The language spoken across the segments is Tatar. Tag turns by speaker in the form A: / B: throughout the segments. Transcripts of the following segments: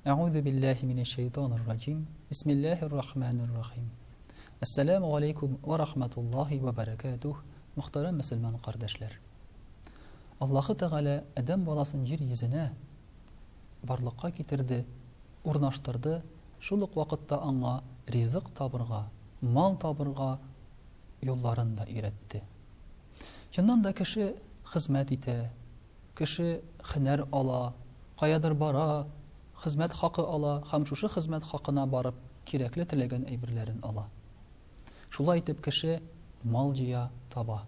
A: Әгъузу биллаһи минәш шәйтанир раҗим. Бисмиллаһир рахманир рахим. Әссәламу алейкум ва рахматуллаһи ва баракатуһ. Мөхтәрәм мөселман кардәшләр. Аллаһы Тәгалә адәм баласын җир йөзенә барлыкка китерде, урнаштырды, шул ук вакытта аңа ризык табырга, мал табырга юлларын да өйрәтте. Чыннан да кеше хезмәт итә, кеше һөнәр ала, каядыр бара, хезмәт хакы ала һәм шушы хезмәт хакына барып кирәкле теләгән әйберләрен ала. Шулай итеп кеше мал җыя, таба.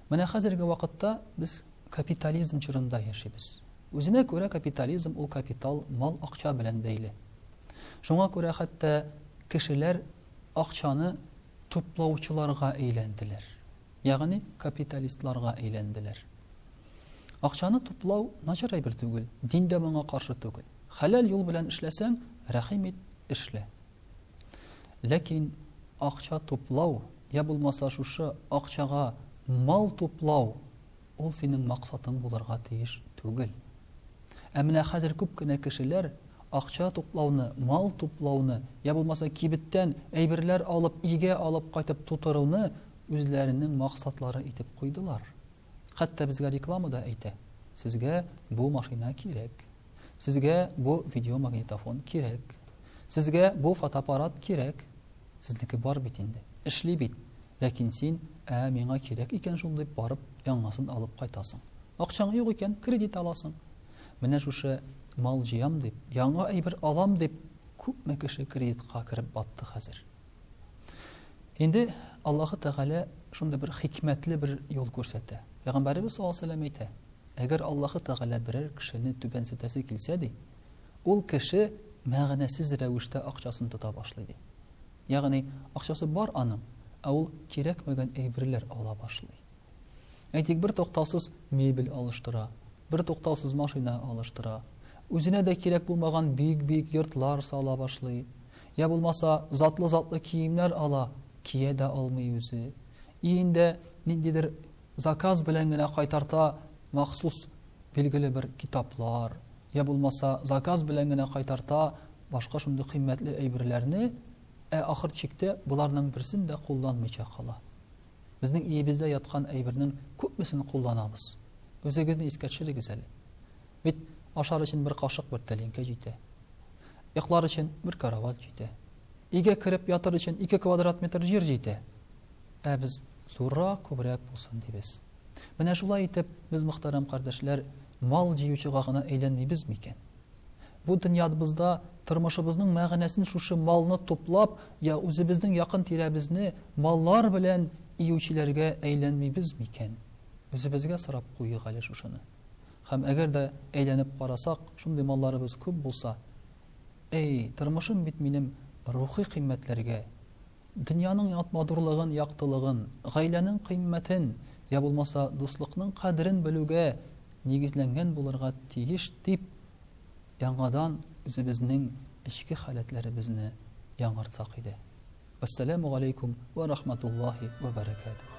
A: Менә хәзерге вакытта без капитализм чорында яшибез. Үзенә күрә капитализм ул капитал, мал, акча белән бәйле. Шуңа күрә хәтта кешеләр акчаны туплаучыларга әйләнделәр. Ягъни капиталистларга әйләнделәр. Акчаны туплау начар әйбер түгел, дин дә моңа каршы түгел. Хәләл юл белән эшләсәң, рәхим ит, эшлә. Ләкин акча туплау, я булмаса шушы акчага мал туплау, ул синең максатың булырга тиеш түгел. Ә менә хәзер күп кенә кешеләр акча туплауны, мал туплауны, я булмаса кибеттән әйберләр алып, өйгә алып кайтып тутыруны үзләренең максатлары итеп куйдылар. Хәтта безгә реклама да әйтә, сезгә бу машина кирәк, сезгә бу видеомагнитофон кирәк, сезгә бу фотоаппарат кирәк. Сезнеке бар бит инде, эшли бит. Ләкин син, ә, миңа кирәк икән шул дип барып, яңасын алып кайтасың. Акчаң юк икән, кредит аласың. Менә шушы мал җыям дип, яңа әйбер алам дип, күпме кеше кредитка кереп батты хәзер. Инде Аллаһы Тәгалә шундый бер хикмәтле бер юл күрсәтә. Пәйгамбәребез саллаллаһу алейһи әйтә, әгәр Аллаһы Тәгалә берәр кешене түбәнсетәсе килсә ди, ул кеше мәгънәсез рәвештә акчасын тота башлый ди. Ягъни акчасы бар аның, ә ул кирәкмәгән әйберләр ала башлый. Әйтик, бер туктаусыз мебель алыштыра, бер туктаусыз машина алыштыра, үзенә дә кирәк булмаган биек-биек йортлар сала башлый, я булмаса затлы-затлы киемнәр ала, кия дә алмый үзе. Өендә ниндидер заказ белән генә кайтарта махсус билгеле бер китаплар, я булмаса заказ белән генә кайтарта башка шундый кыйммәтле әйберләрне, ә ахыр чиктә боларның берсен дә кулланмыйча кала. Безнең өебездә яткан әйбернең күпмесен кулланабыз? Үзегезне искә төшерегез әле. Бит ашар өчен бер кашык, бер тәлинкә җитә. Йоклар өчен бер карават җитә. Өйгә кереп ятыр өчен 2 квадрат метр җир җитә. Ә без зуррак, күбрәк булсын дибез. Менә шулай итеп, без, мөхтәрәм кардәшләр, мал җыючыга гына әйләнмибез микән? Бу дөньябызда тормышыбызның мәгънәсен шушы малны туплап, я үзебезнең якын тирәбезне маллар белән иючеләргә әйләнмибез микән? Үзебезгә сорап куйыйк әле шушыны. Һәм әгәр дә әйләнеп карасак, шундый малларыбыз күп булса, әй, тормышым бит минем рухи кыйммәтләргә, дөньяның матурлыгын, яктылыгын, гаиләнең кыйммәтен, я булмаса дуслыкның кадерен белүгә нигезләнгән булырга тиеш дип, яңадан үзебезнең эчке халәтләребезне яңартсак иде. Вәссәламү галәйкүм вә рахматуллаһи вә бәрәкәтүһ.